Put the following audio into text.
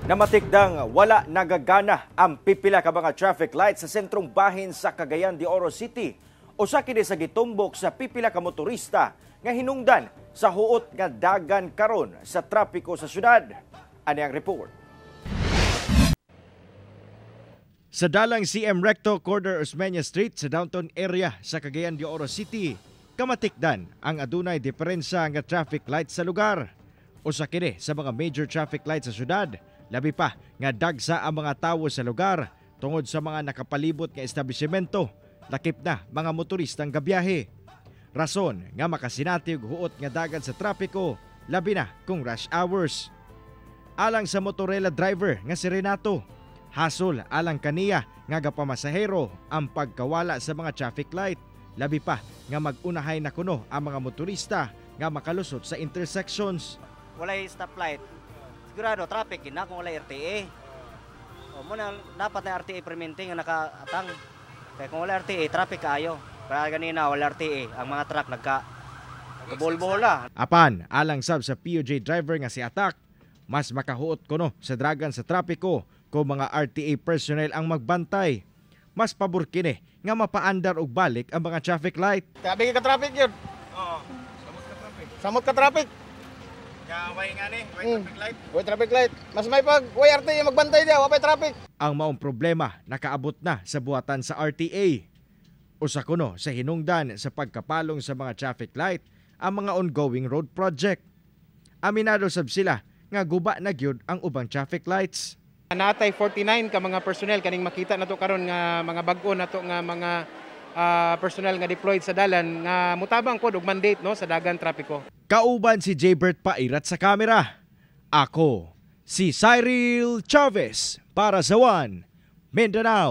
Namatikdang wala nagagana ang pipila ka mga traffic lights sa sentrong bahin sa Cagayan de Oro City. Usa kini sa gitumbok sa pipila ka motorista nga hinungdan sa huot nga dagan karon sa trapiko sa syudad. Ani ang report. Sa dalang CM Recto, corner Osmeña Street sa downtown area sa Cagayan de Oro City, kamatikdan ang adunay diferensya nga traffic light sa lugar. Usa kini sa mga major traffic light sa syudad, labi pa nga dagsa ang mga tawo sa lugar tungod sa mga nakapalibot nga establishmento, lakip na mga motoristang gabiyahe. Rason nga makasinati og huot nga dagan sa trapiko, labi na kung rush hours. Alang sa motorela driver nga si Renato, hasol alang kaniya nga gapamasahero ang pagkawala sa mga traffic light, labi pa nga magunahay na kuno ang mga motorista nga makalusot sa intersections. Walay stoplight. Sigurado traffic gina kung walay RTA. O mo na dapat na RTA perminti nga nakaatang. Kaya kung wala RTA, traffic kaayo. Kaya ganina wala RTA, ang mga truck nagka kabulbola. Apan alang sab sa PUJ driver nga si Atak, mas makahuot kuno sa dragan sa trapiko kung mga RTA personnel ang magbantay. Mas pabor kini nga mapaandar og balik ang mga traffic light. Kabi ka traffic yun. Oo. Samot ka traffic. Samot ka traffic. Ya, way nga ni, way traffic light. Way traffic light. Mas may pag way RTA magbantay diya, wa pay traffic. Ang maong problema nakaabot na sa buhatan sa RTA. Usa kuno sa hinungdan sa pagkapalong sa mga traffic light ang mga ongoing road project. Aminado sab sila nga guba na gyud ang ubang traffic lights. Natay 49 ka mga personnel kaning makita nato karon nga mga bag-o nato nga mga personnel nga deployed sa dalan nga mutabang pod og mandate no sa dagan trapiko. Kauban si Jaybert Pairat sa kamera. Ako, si Cyril Chavez para sa One Mindanao.